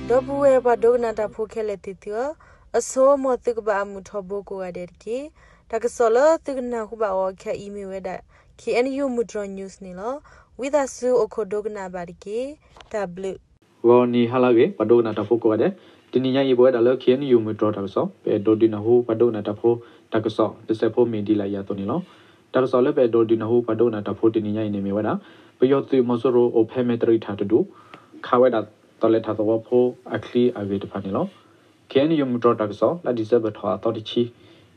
ဒီပုၢ်ဝဲၢ်ပှၤဒိကနၣ်တၢ်ဖိခဲလၢာ်သ့ၣ်သုဧၢ, အဆိ မ်သုကဘၣ်အမုာ်ထီဘိကိးဂၤဒဲးတက့ၢ်. တၢ်ကစီၣ်လၢသုကနၢ်ဟူဘၣ်အီၤခဲအံၤမ့ၢ်ဝဲဒၣ် K N U မုၢ်တြီၤ news န့ၣ်လီၤ. ဝံသးစူၤအိၣ်ခိးဒိကနၣ်ဘၣ်တက့ၢ်. တၢ်ဘျုး ဂီၤနံၤဟါလၢအဂ့ၤ ပှၤဒိကနၣ်တၢ်ဖိကိးဂၤဒဲး, တနံၤညါအံၤပဝဲဒၣ်လၢ K N U မုၢ်တြီၤတၢ်ကစီၣ် ပအဲၣ်ဒိးဒုးနၢ်ဟူပှၤဒိကနၣ်တၢ်ဖိ တၢ်ကစီၣ်တစဲးဖိမ့ၢ်ဒ်လာ်အံၤအသိးန့ၣ်လီၤ. တၢ်ကစီၣ်လၢပအဲၣ်ဒိးဒုးနၢ်ဟူပှၤဒိကနၣ်တၢ်ဖိတနံၤညါအံၤန့ၣ်မ့ၢ်ဝဲဒၣ် ပယီၤသုးမီၤစိရိၤအိၣ်ဖဲမဲတရံးထၣ်တဒူၣ် ခးဝဲဒၣ်သီလဲၤထၣ်သဝီဖိအချံအဂ့ၢ်တဖၣ်န့ၣ်လီၤ. K N U မုၢ်တြီၤတၢ်ကစီၣ် လါဒံၣ်စဲဘၢၣ်ထီၣ်အသီတဆံ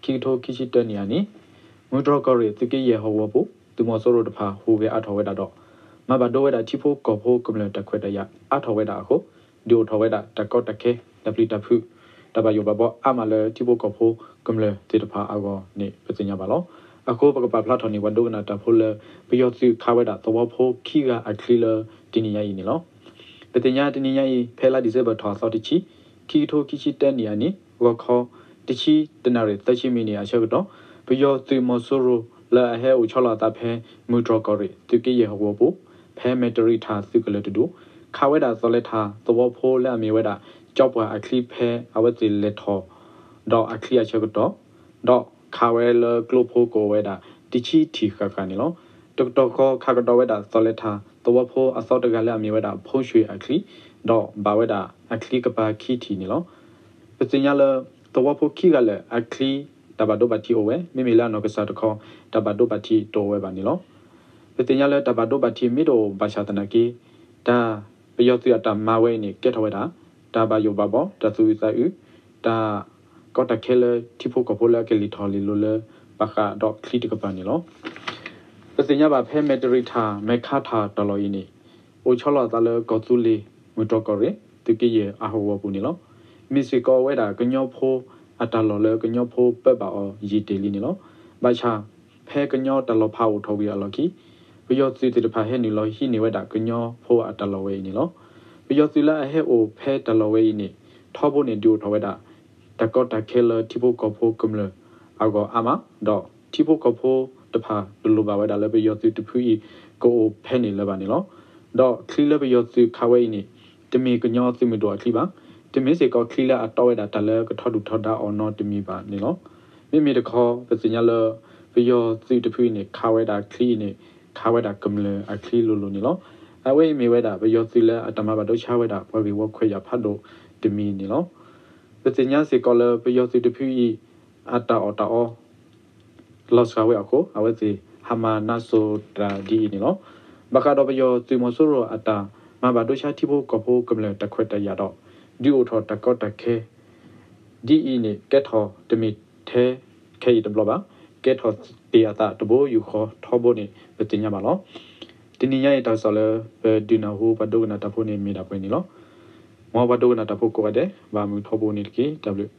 ခံကထိခံဆံတၢနံၣ်အနံၤ, မုၢ်တြီၤကီၢ်ရ့ၣ်သုးက့ယဲၢ်ဟီၣ်ကဝီၤပူၤ သုးမီၤစိရိၤတဖၣ်ဟူးဂဲၤအါထီၣ်ဝဲဒၣ်ဒီး မၤဘၣ်ဒိဝဲဒၣ်ထံဖိကီၢ်ဖိကမျၢၢ်တၢ်ခွဲးတၢ်ယာ်အါထီၣ်ဝဲဒၣ်အဃိ ဒုးအိၣ်ထီၣ်ဝဲဒၣ်တၢ်ကီတၢ်ခဲ တၢ်ပျံၤတၢ်ဖုး တၢ်ဘၣ်ယိၣ်ဘၣ်ဘီအါမးလၢထံဖိကီၢ်ဖိကမျၢၢ်သ့ၣ်တဖၣ်အဂီၢ်န့ၣ် ပသ့ၣ်ညါဘၣ်လီၤ. အဃိပကပာ်ဖျါထီၣ်န့ၢ်ပှၤဒိကနၣ်တၢ်ဖိလၢ ပယီၤသုးခးဝဲဒၣ်သဝီဖိခံဂၤအချံလၢတနံၤညါအံၤန့ၣ်လီၤ. ပသ့ၣ်ညါတနံၤညါအံၤ ဖဲလါဒံၣ်စဲဘၢၣ်ထီၣ်အသီတဆံ ခံကထိခံဆံတၢနံၣ်အနံၤ ဂီၤခီ တဆံတနၣ်ရံၣ်သၢဆံမံးနံးအဆၢကတီၢ် ပယီၤသုးမီၤစိရိၤလၢအဟဲအိၣ်ဆီလီၤအသးဖဲ မုၢ်တြီၤကီၢ်ရ့ၣ် သုးက့ယဲၢ်ဟီၣ်ကဝီၤပူၤ ဖဲမဲတရံးထၣ်သုးကလၢၤတဒူၣ် ခးဝဲဒၣ်သီလဲၤထၣ်သဝီဖိလၢအမ့ၢ်ဝဲဒၣ် ကၠီပှၢ်အချံဖဲအဝဲသ့ၣ်လဲၤထီၣ် ဒီးအချံအဆၢကတီၢ် ဒီးခးဝဲလၢကျိဖိကအိၣ်ဝဲဒၣ် တဆံထံၣ်ဃၣ်ဃၣ်န့ၣ်လီၤ. တကတီၢ်ဃီခးကဒီးဝဲဒၣ်သီလဲၤထၣ်သဝီဖိအသီတဂၤလၢအမ့ၢ်ဝဲဒၣ် ဖီရွှ့ၣ်အချံ ဒီးဘၣ်ဝဲဒၣ်အချံကပၤခံထံၣ်န့ၣ်လီၤ. ပသ့ၣ်ညါလၢ သဝီဖိခံဂၤလၢာ်အချံ တၢ်ဘၣ်ဒိဘၣ်ထံးအိၣ်ဝဲ မ့မ့ၢ်လၢအနီၢ်ကစၢ်တခီ တၢ်ဘၣ်ဒိဘၣ်ထံးတအိၣ်ဝဲဘၣ်န့ၣ်လီၤ. ပသ့ၣ်ညါလၢတၢ်ဘၣ်ဒိဘၣ်ထံးမ့ၢ်တအိၣ်ဘၣ်ဆၣ်သနာ်က့ တၢ်ပယီၤသုးအတၢ်မၤဝဲအံၤန့ၣ် ကဲထီၣ်ဝဲဒၣ် တၢ်ဘၣ်ယိၣ်ဘၣ်ဘီ တၢ်သူၣ်အုးသးအုး တၢ်ကီတၢ်ခဲလၢထံဖိကီၢ်ဖိလၢအကလံၣ်ထီၣ်လံၣ်လိၤလၢ ဘၣ်ဃးဒီးချံတကပၤန့ၣ်လီၤ. ပသ့ၣ်ညါဘၣ်ဖဲမဲတရံးထၣ် မဲခါထၣ်တၢ်လီၢ်အံၤန့ၣ် အိၣ်ဆီလီၤအသးလၢကီၢ်သူလ့ၤ မုၢ်တြီၤကီၢ်ရ့ၣ် သုးက့ယဲၢ်အဟီၣ်ကဝီၤပူၤန့ၣ်လီၤ. မ့ၢ်စ့ၢ်ကီးဝဲဒၣ်ကညီဖိအတၢ်လီၢ်လၢကညီဖိပၢဘၣ်အီၤယံာ်တ့ၢ်လံန့ၣ်လီၤ. ဘၣ်ဆၣ် ဖဲကညီတၢ်လီၤဖးအိၣ်ထီၣ်ဝံၤအလီၢ်ခံ ပယီၤသုးသ့ၣ်တဖၣ်ဟဲနုာ်လီၤဟံးန့ၢ်ဝဲဒၣ်ကညီဖိအတၢ်လီၢ်ဝဲအံၤန့ၣ်လီၤ. ပယီၤသုးလၢအဟဲအိၣ်ဖဲတၢ်လီၢ်ဝဲအံၤန့ၣ် ထီဘိန့ၣ်ဒုးအိၣ်ထီၣ်ဝဲဒၣ် တၢ်ကီတၢ်ခဲလၢထံဖိကီၢ်ဖိကမျၢၢ်အဂီၢ်အါမး ဒီးထံဖိကီၢ်ဖိတဖၣ်တလိၣ်ဘၣ်ဝဲဒၣ်လၢပယီၤသုးတဖုအံၤ ကအိၣ်ဖဲန့ၣ်လၢၤဘၣ်န့ၣ်လီၤ. ဒီးချံလၢပယီၤသုးခးဝဲအံၤန့ၣ် တမ့ၢ်ကညီသုးမုၢ်ဒိၣ်အချံဘၣ်. တမ့ၢ်စ့ၢ်ကီးချံလၢအတီဝဲဒၣ်တၢ်လၢကထီဒုၣ်ထီဒါအီၤနီတမံၤဘၣ်န့ၣ်လီၤ. မ့မ့ၢ်တခီ ပသ့ၣ်ညါလၢ ပယီၤသုးတဖုအံၤန့ၣ် ခးဝဲဒၣ်ချံအံၤန့ၣ် ခးဝဲဒၣ်ကမျၢၢ်အချံလိၤလိၤန့ၣ်လီၤ. အဝဲအံၤမ့ၢ်ဝဲဒၣ် ပယီၤသုးလၢအတၢ်မၤဘၣ်ဒိဆါဝဲဒၣ် ပှၤဂ့ၢ်ဝီခွဲးယာ်ဖးဒိၣ်တမံၤန့ၣ်လီၤ. ပသ့ၣ်ညါစ့ၢ်ကီးလၢပယီၤသုးတဖုအံၤ အတၢ်အီၣ်တၢ်အီ လီၤစှၤဝဲအဃိ အဝဲသ့ၣ်ဟးမၤနါစိၤတၢ်ဒ်အံၤန့ၣ်လီၤ. ဘၣ်ဃးဒီးပယီၤသုးမီၤစိရိၤအတၢ်မၤဘၣ်ဒိဆါထံဖိကီၢ်ဖိကမျၢၢ်တၢ်ခွဲးတၢ်ယာ်ဒီး ဒုးအိၣ်ထီၣ်တၢ်ကီတၢ်ခဲ ဒ်အံၤန့ၣ် ကဲထီၣ်တမ့ၢ်ထဲခဲအံၤတဘျီဘၣ်, ကဲထီၣ်တ့ၢ်အသးတဘိယူၢ်ဃီထီဘိန့ၣ် ပသ့ၣ်ညါဘၣ်လီၤ. တနံၤညါအံၤတၢ်ကစီၣ်လၢ ပဒုးနၢ်ဟူပှၤဒိကနၣ်တၢ်ဖိန့ၣ်မ့ၢ်ဒၣ်ပှဲၤန့ၣ်လီၤ. မ်ပှၤဒိကနၣ်တၢ်ဖိကိးဂၤဒဲး ဘၣ်မုာ်ထီဘိန့ၣ်တက့ၢ်. တၢ်ဘျုး